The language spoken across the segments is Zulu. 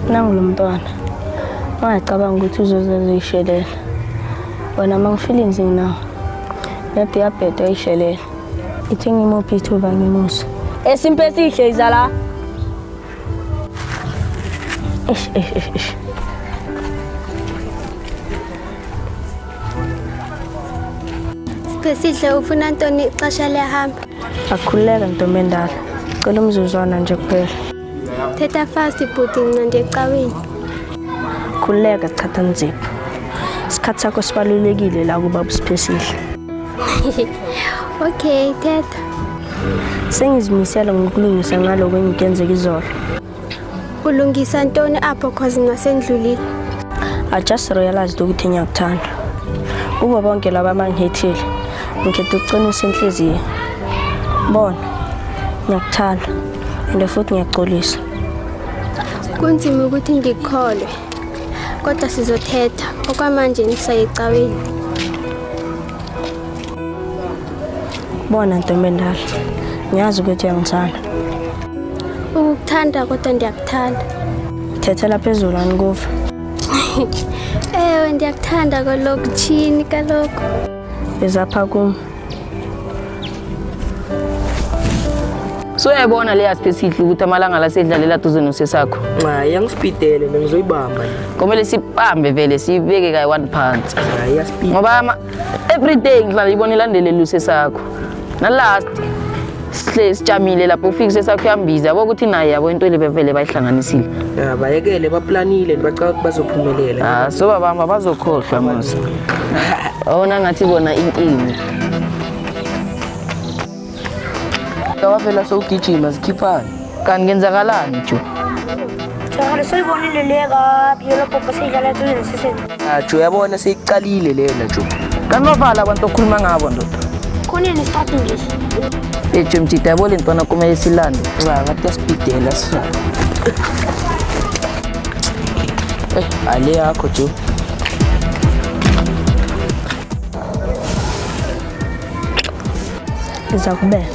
Nangu lo mntwana. Ungacabanga ukuthi uzoze azoyishelela. Wena uma ngifeelings nginawo. Nedi yabheda uyishelela. Ithi ngimuphi ithuba ngimuzwe. Esimpe esihle iza la. Eish eish eish eish. Siphesihle ufuna ntoni ixesha liyahamba. Akhululeka ntombi endala. Cela umzuzwana nje kuphela. Thetha fast bhuti ngincande ecaweni. Khululeka chatha nzipho. Isikhathi sakho sibalulekile la kuba uSiphesihle. Okay, thetha. Sengizimisele ngokulungisa ngaloko engikenzeka izolo. Ulungisa ntoni apho cause ngasendlulile. I just realized ukuthi ngiyakuthanda. Kubo bonke laba abangihethile, ngikhetha ukuqinisa inhliziyo. Bona, ngiyakuthanda and futhi ngiyaxolisa. Kunzima ukuthi ngikholwe. Kodwa sizothetha. Okwamanje ngisayecaweni. Bona ntombi endala, ngiyazi ukuthi uyangithanda. Ukukuthanda kodwa ndiyakuthanda. Thethela phezulu anikuva. Ewe ndiyakuthanda kaloku tshini kaloku. Izapha kum. So uyayibona leya Siphesihle ukuthi amalanga la sedlalela duze nosesakho. Cha, iyangisipidele mina ngizoyibamba. Kumele sibambe vele siyibeke kayi one phansi. Cha, iyasipida. Ngoba every day ngihlala ibona ilandelele usesakho. Na last sihle sijamile lapho ufike usesakho uyambiza yabo ukuthi naye yabo into le bevele bayihlanganisile. Ya, bayekele baplanile bacabanga ukuthi bazophumelela. Ah, so babamba bazokhohlwa mos. Awona ngathi bona inkinga. Wavela sowugijima zikhiphani. Kanti kenzakalani Jo? Jahale soyibonile le kabi yona popo seyidlala eduze nesiseni. Ah, Jo uyabona seyiqalile lena Jo. Kanti bavala abantu okhuluma ngabo ndoda. Khona nesikhathi nje. Eh Jo mjita yabo le ntwana kumele silande. Cha, ngathi yasipidela sisana. Eh, ale yakho Jo. Izakubela.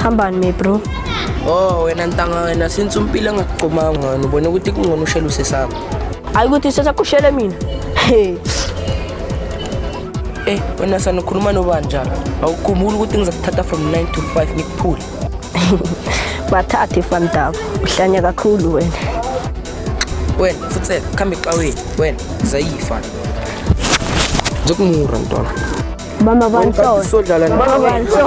Hambani me bro. Oh, wena ntanga wena since umpilo engakuqomanga wena ubona ukuthi kungcono ushele usesakho. Hayi ukuthi sesakushele mina. Hey. Eh, wena sana ukhuluma nobani njalo? Awukhumbuli ukuthi ngizakuthatha from 9 to 5 ngikuphule. Bathathe fantabo. Uhlanya kakhulu wena. Wena futhi khambe ecaweni wena zayifa. Ngizokumura ntwana. Bamba banso. Sodlala na. Bamba banso.